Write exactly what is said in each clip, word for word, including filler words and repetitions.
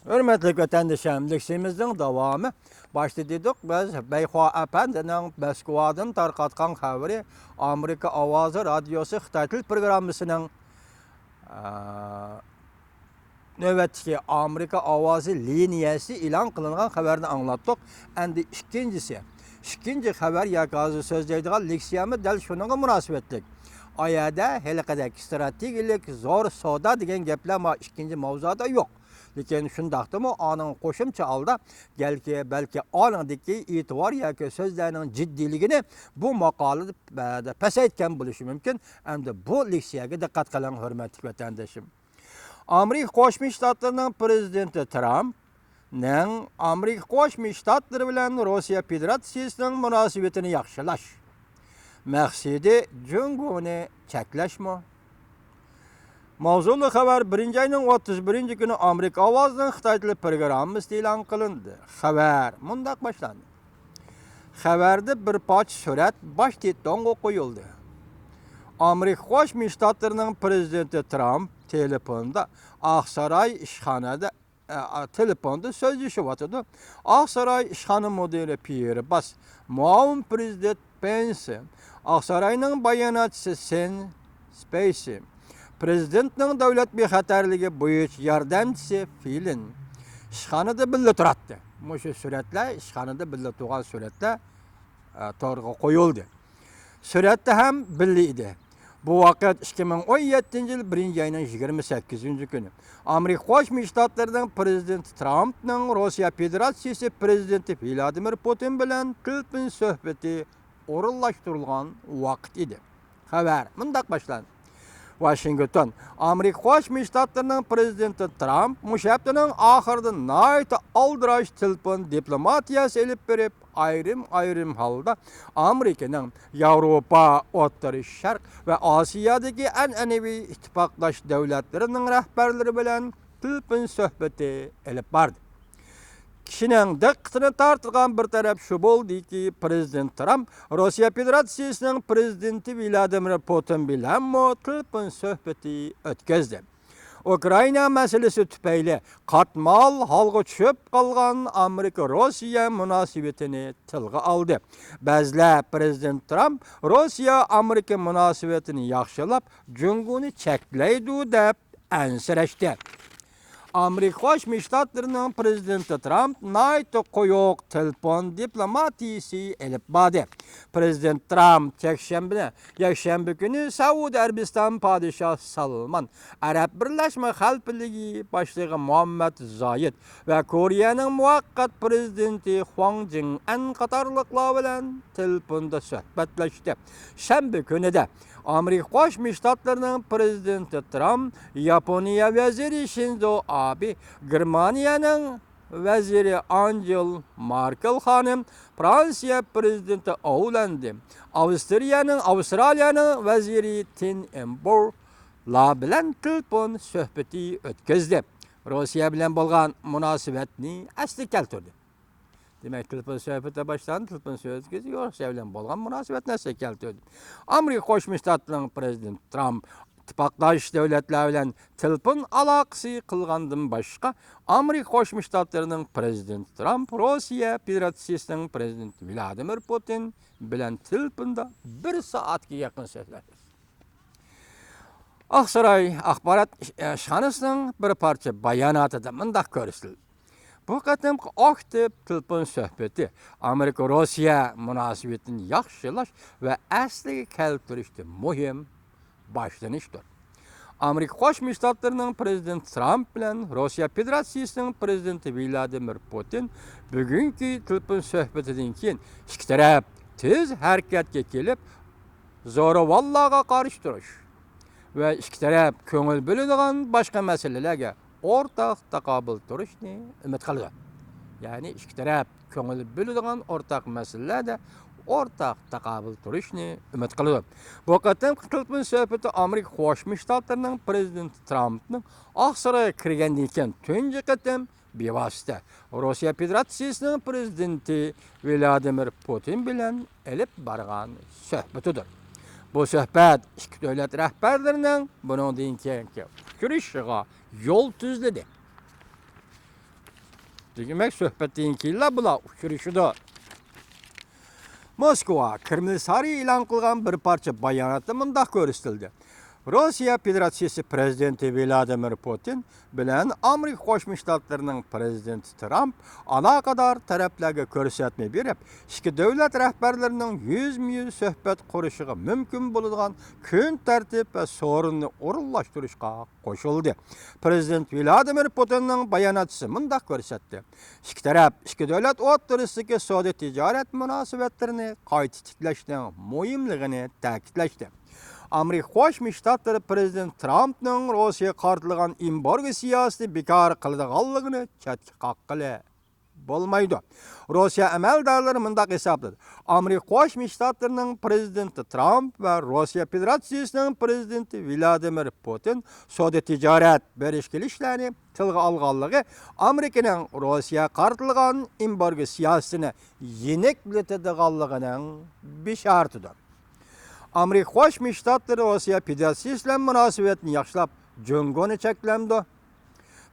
ھۆرمەتلىك ۋەتەندىشىم، لېكسىيىمىزنىڭ داۋامى. باشتا دېدۇق، بىز بەيخۇا ئەپەندىنىڭ مەسكۇادىن تارقاتقان خەۋىرى ئامېرىكا ئاۋازى رادىيوسى خىتاي تىل پروگراممىسىنىڭ، ئە، نۆۋەتتىكى ئامېرىكا ئاۋازى لىنىيەسى ئېلان قىلىنغان خەۋەرنى ئاڭلاتتۇق. ئەمدى ئىككىنچىسى، ئىككىنچى خەۋەر ياكى ھازىر سۆزلەيدىغان لېكسىيەمۇ دەل شۇنىڭغا مۇناسىۋەتلىك. ئايەدە ھېلىقىدەك ستراتېگىيەلىك زور سودا دېگەن گەپلەر ما ئىككىنچى ماۋزۇدا يوق. لېكىن شۇنداقتىمۇ ئانىڭ قوشۇمچە ھالدا، بەلكى، بەلكى ئانىڭدىكى ئېتىبار ياكى سۆزلەرنىڭ جىددىيلىكىنى بۇ ماقالىدە پەسەيتكەن بولۇشى مۇمكىن. ئەمدى بۇ لېكسىيەگە دىققەت قىلىڭ، ھۆرمەتلىك ۋەتەندىشىم. ئامېرىكا قوشما شتاتلىرىنىڭ پرېزىدېنتى ترامپنىڭ ئامېرىكا قوشما شتاتلىرى بىلەن روسىيە فېدېراتسىيىسىنىڭ مۇناسىۋىتىنى ياخشىلاش. مەقسىتى جۇڭگونى چەكلەشمۇ؟ ماۋزۇلۇق خەۋەر بىرىنچى ئاينىڭ ئوتتۇز بىرىنچى كۈنى ئامېرىكا ئاۋازىنىڭ خىتاي تىلى پروگراممىسىدا ئېلان قىلىندى. خەۋەر مۇنداق باشلاندى. خەۋەردە بىر پارچە سۈرەت باش تېتونغا قويۇلدى. ئامېرىكا قوشما شتاتلىرىنىڭ پرېزىدېنتى ترامپ تېلېفوندا ئاقساراي ئىشخانىدا، ئە، تېلېفوندا سۆزلىشىۋاتىدۇ. ئاقساراي ئىشخانا مۇدىرى پيېر باس، مۇئاۋىن پرېزىدېنت پېنس، ئاقساراينىڭ باياناتچىسى سېن سپېيسى، پرېزىدېنتنىڭ دۆلەت بىخەتەرلىكى بويىچە ياردەمچىسى فىلىن ئىشخانىدا بىللە تۇراتتى. مۇشۇ سۈرەتلەر، ئىشخانىدا بىللە تۇرغان سۈرەتلەر، ئە، تورغا قويۇلدى. سۈرەتتە ھەم بىللە ئىدى. بۇ ۋاقىت ئىككى مىڭ ئون يەتتىنچى يىل بىرىنچى ئاينىڭ يىگىرمە سەككىزىنچى كۈنى. ئامېرىكا قوشما شتاتلىرىنىڭ پرېزىدېنتى ترامپنىڭ روسىيە فېدېراتسىيىسى پرېزىدېنتى ۋلادىمىر پۇتىن بىلەن تېلېفون سۆھبىتى ئورۇنلاشتۇرۇلغان ۋاقىت ئىدى. خەۋەر مۇنداق باشلاندى. ۋاشىنگتون، ئامېرىكا قوشما شتاتلىرىنىڭ پرېزىدېنتى ترامپ مۇشۇ ھەپتىنىڭ ئاخىرىدا ناھايىتى ئالدىراش تېلېفون دىپلوماتىيەسى ئېلىپ بېرىپ، ئايرىم-ئايرىم ھالدا ئامېرىكىنىڭ ياۋروپا، ئوتتۇرا شەرق ۋە ئاسىيادىكى ئەنئەنىۋى ئىتتىپاقداش دۆلەتلىرىنىڭ رەھبەرلىرى بىلەن تېلېفون سۆھبىتى ئېلىپ باردى. كىشىنىڭ دىققىتىنى تارتىدىغان بىر تەرەپ شۇ بولدىكى، پرېزىدېنت ترامپ روسىيە فېدېراتسىيىسىنىڭ پرېزىدېنتى ۋلادىمىر پۇتىن بىلەنمۇ تېلېفون سۆھبىتى ئۆتكۈزدى. ئۇكرائىنا مەسىلىسى تۈپەيلى قاتمال ھالغا چۈشۈپ قالغان ئامېرىكا-روسىيە مۇناسىۋىتىنى تىلغا ئالدى. بەزىلەر پرېزىدېنت ترامپ روسىيە-ئامېرىكا مۇناسىۋىتىنى ياخشىلاپ، جۇڭگونى چەكلەيدۇ دەپ ئەنسىرەشتى. ئامېرىكا قوشما شتاتلىرىنىڭ پرېزىدېنتى ترامپ ناھايىتى قويۇق تېلېفون دىپلوماتىيىسى ئېلىپ باردى. پرېزىدېنت ترامپ يەكشەنبىنى، يەكشەنبە كۈنى سەئۇدى ئەرەبىستان پادىشاھى سالمان، ئەرەب بىرلەشمە خەلىپىلىكى باشلىقى مۇھەممەد زايېد ۋە كورېيەنىڭ مۇۋەققەت پرېزىدېنتى خۇاڭ جىڭئەن قاتارلىقلار بىلەن تېلېفوندا سۆھبەتلەشتى. شەنبە كۈنىدە ئامېرىكا قوشما شتاتلىرىنىڭ پرېزىدېنتى ترامپ، ياپونىيە ۋەزىرى شىنزو ئابې، گېرمانىيەنىڭ ۋەزىرى ئانجېلا ماركېل خانىم، فرانسىيە پرېزىدېنتى ئوللاندې، ئاۋسترىيەنىڭ، ئاۋسترالىيەنىڭ ۋەزىرى تېن ئېمبورلار بىلەن تېلېفون سۆھبىتى ئۆتكۈزدى. روسىيە بىلەن بولغان مۇناسىۋەتنى ئەسلىگە كەلتۈردى. دېمەك، تېلېفون سۆھبىتى باشلاندى، تېلېفون سۆھبىتى روسىيە بىلەن بولغان مۇناسىۋەتنى ئەسلىگە كەلتۈردى. ئامېرىكا قوشما شتاتلىرىنىڭ پرېزىدېنتى ترامپ ئىتتىپاقداش دۆلەتلەر بىلەن تېلېفون ئالاقىسى قىلغاندىن باشقا، ئامېرىكا قوشما شتاتلىرىنىڭ پرېزىدېنتى ترامپ روسىيە فېدېراتسىيىسىنىڭ پرېزىدېنتى ۋلادىمىر پۇتىن بىلەن تېلېفوندا بىر سائەتكە يېقىن سۆزلەشتى. ئاقساراي ئاخبارات ئىشخانىسىنىڭ بىر پارچە باياناتىدا مۇنداق كۆرسىتىلدى. بۇ قېتىمقى ئاكتىپ تېلېفون سۆھبىتى ئامېرىكا-روسىيە مۇناسىۋىتىنى ياخشىلاش ۋە ئەسلىگە كەلتۈرۈشتە مۇھىم باشلىنىشتۇر. ئامېرىكا قوشما شتاتلىرىنىڭ پرېزىدېنتى ترامپ بىلەن روسىيە فېدېراتسىيىسىنىڭ پرېزىدېنتى ۋلادىمىر پۇتىن بۈگۈنكى تېلېفون سۆھبىتىدىن كېيىن ئىككى تەرەپ تېز ھەرىكەتكە كېلىپ، زورىۋانلارغا قارشى تۇرۇش ۋە ئىككى تەرەپ كۆڭۈل بۆلىدىغان باشقا مەسىلىلەرگە ئورتاق تاقابىل تۇرۇشنى ئۈمىد قىلىدۇ. يەنى ئىككى تەرەپ كۆڭۈل بۆلىدىغان ئورتاق مەسىلىلەردە ئورتاق تاقابىل تۇرۇشنى ئۈمىد قىلىدۇ. بۇ قېتىمقى تېلېفون سۆھبىتى ئامېرىكا قوشما شتاتلىرىنىڭ پرېزىدېنتى ترامپنىڭ ئاقسارايغا كىرگەندىن كېيىن تۇنجى قېتىم بىۋاسىتە روسىيە فېدېراتسىيىسىنىڭ پرېزىدېنتى ۋلادىمىر پۇتىن بىلەن ئېلىپ بارغان سۆھبىتىدۇر. بۇ سۆھبەت ئىككى دۆلەت رەھبەرلىرىنىڭ بۇنىڭدىن كېيىنكى ئۇچرىشىشىغا يول تۈزلىدى. دېمەك، سۆھبەتتىن كېيىنلا بۇلار ئۇچرىشىدۇ. موسكۋا، كرېمل سارىيى ئېلان قىلغان بىر پارچە باياناتتا مۇنداق كۆرسىتىلدى: روسىيە فېدېراتسىيىسى پىرېزىدېنتى ۋلادىمىر پۇتىن بىلەن ئامېرىكا قوشما شتاتلىرىنىڭ پىرېزىدېنتى ترامپ ئالاقىدار تەرەپلەرگە كۆرسەتمە بېرىپ، ئىككى دۆلەت رەھبەرلىرىنىڭ يۈزمۇيۈز سۆھبەت قۇرۇشىغا مۇمكىن بولىدىغان كۈن تەرتىپ ۋە سورۇننى ئورۇنلاشتۇرۇشقا قوشۇلدى. پىرېزىدېنت ۋلادىمىر پۇتىننىڭ باياناتچىسى مۇنداق كۆرسەتتى: ئىككى تەرەپ ئىككى دۆلەت ئوتتۇرىسىدىكى سودا تىجارەت مۇناسىۋەتلىرىنى قايتا تىكلەشنىڭ مۇھىملىقىنى تەكىتلەشتى. ئامېرىكا قوشما شتاتلىرى پىرېزىدېنت ترامپنىڭ روسىيەگە قارىتىلغان ئېمبارگو سىياسىتىنى بىكار قىلىدىغانلىقىنى چەتكە قاققىلى بولمايدۇ. روسىيە ئەمەلدارلىرى مۇنداق ھېسابلىدى: ئامېرىكا قوشما شتاتلىرىنىڭ پىرېزىدېنتى ترامپ ۋە روسىيە فېدېراتسىيىسىنىڭ پىرېزىدېنتى ۋلادىمىر پۇتىن سودا تىجارەت، بېرىش كېلىشلەرنى تىلغا ئالغانلىقى ئامېرىكىنىڭ روسىيەگە قارىتىلغان ئېمبارگو سىياسىتىنى يېنىكلىتىدىغانلىقىنىڭ بېشارىتىدۇر. ئامېرىكا قوشما شتاتلىرى روسىيە فېدېراتسىيىسى بىلەن مۇناسىۋەتنى ياخشىلاپ، جۇڭگونى چەكلەمدۇ؟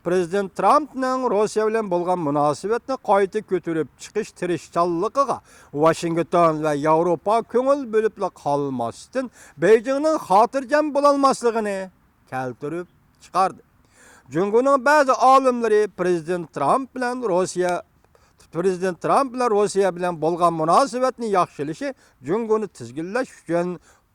پىرېزىدېنت ترامپنىڭ روسىيە بىلەن بولغان مۇناسىۋەتنى قايتا كۆتۈرۈپ چىقىش تىرىشچانلىقىغا ۋاشىنگتون ۋە ياۋروپا كۆڭۈل بۆلۈپلا قالماستىن، بېيجىڭنىڭ خاتىرجەم بولالماسلىقىنى كەلتۈرۈپ چىقاردى. جۇڭگونىڭ بەزى ئالىملىرى پىرېزىدېنت ترامپ بىلەن روسىيە، پىرېزىدېنت ترامپ بىلەن روسىيە بىلەن بولغان مۇناسىۋەتنى ياخشىلىشى جۇڭگونى تىزگىنلەش ئۈچۈن،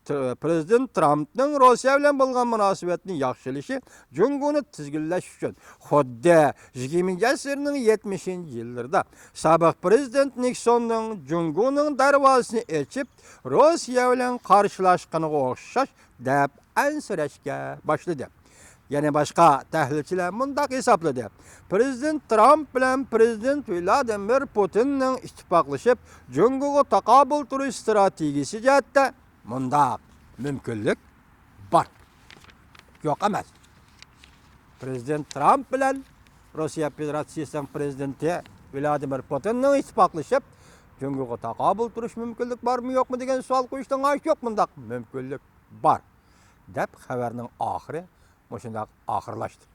تر-، پىرېزىدېنت ترامپنىڭ روسىيە بىلەن بولغان مۇناسىۋەتنى ياخشىلىشى جۇڭگونى تىزگىنلەش ئۈچۈن، خۇددى يىگىرمىنچى ئەسىرنىڭ يەتمىشىنچى يىللىرىدا سابىق پىرېزىدېنت نىكسوننىڭ جۇڭگونىڭ دەرۋازىسىنى ئېچىپ، روسىيە بىلەن قارشىلاشقىنىغا ئوخشاش دەپ ئەنسىرەشكە باشلىدى. يەنە باشقا تەھلىلچىلەر مۇنداق ھېسابلىدى: پىرېزىدېنت ترامپ بىلەن پىرېزىدېنت ۋلادىمىر پۇتىننىڭ ئىتتىپاقلىشىپ، جۇڭگوغا تاقابىل تۇرۇش ئىستراتېگىيىسى جەھەتتە مۇنداق مۇمكىنلىك بار. يوق ئەمەس. پىرېزىدېنت ترامپ بىلەن روسىيە فېدېراتسىيىسىنىڭ پىرېزىدېنتى ۋلادىمىر پۇتىننىڭ ئىتتىپاقلىشىپ، جۇڭگوغا تاقابىل تۇرۇش مۇمكىنلىك بارمۇ يوقمۇ دېگەن سوئال قويۇشتا ناھايىتى يوق، مۇنداق مۇمكىنلىك بار، دەپ خەۋەرنىڭ ئاخىرى مۇشۇنداق ئاخىرلاشتى.